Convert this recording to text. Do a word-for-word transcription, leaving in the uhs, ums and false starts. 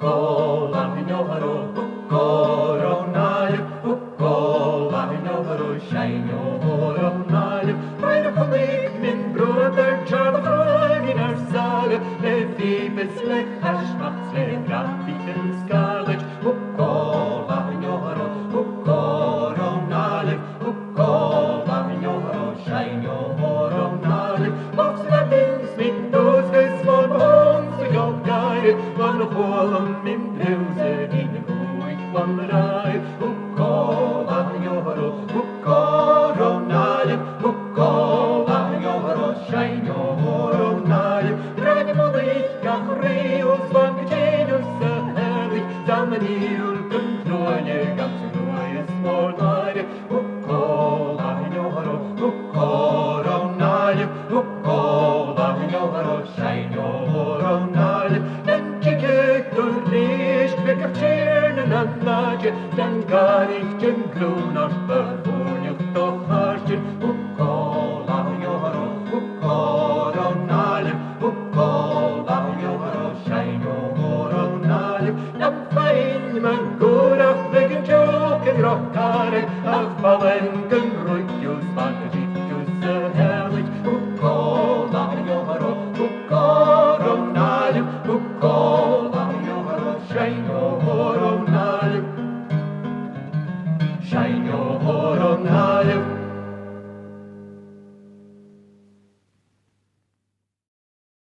Cò làmh an-diugh a tha ro, cò ro an àireamh, cò làmh an-diugh a tha ro, seinn o mhòr an àireamh. Rinn a' chlann aig mi bruadar, Charlie Flanagan ar sàile, le phìob is le caismeachd, le bradaich an sgàrlaid. Cò làmh an-diugh a tha ro, cò ro an àireamh, cò làmh an-diugh a tha ro, seinn o mhòr an àireamh. Bogsa na bins mi dùsgas, bhon bhon sa gheol gàire, bhon a chuala mi briusa dìon a' chùis bhon ràire. Cò làmh an-diugh a tha ro, cò ro an àireamh, cò làmh an-diugh a tha ro, seinn o mhòr an àireamh. Rinn mo làmh gach riamh, 's bhon gu tèid thusa a thàladh, 's ann an ìre gun truailleadh gam sa ruaigh is mòr an àireamh. Cò làmh an-diugh a tha ro, cò ro an àireamh, cò làmh an-diugh a tha ro, seinn o mhòr an àireamh. Nan tigeadh tu a-rithist, bheag ur Tighearna nan àite, nan gàirdean glùineach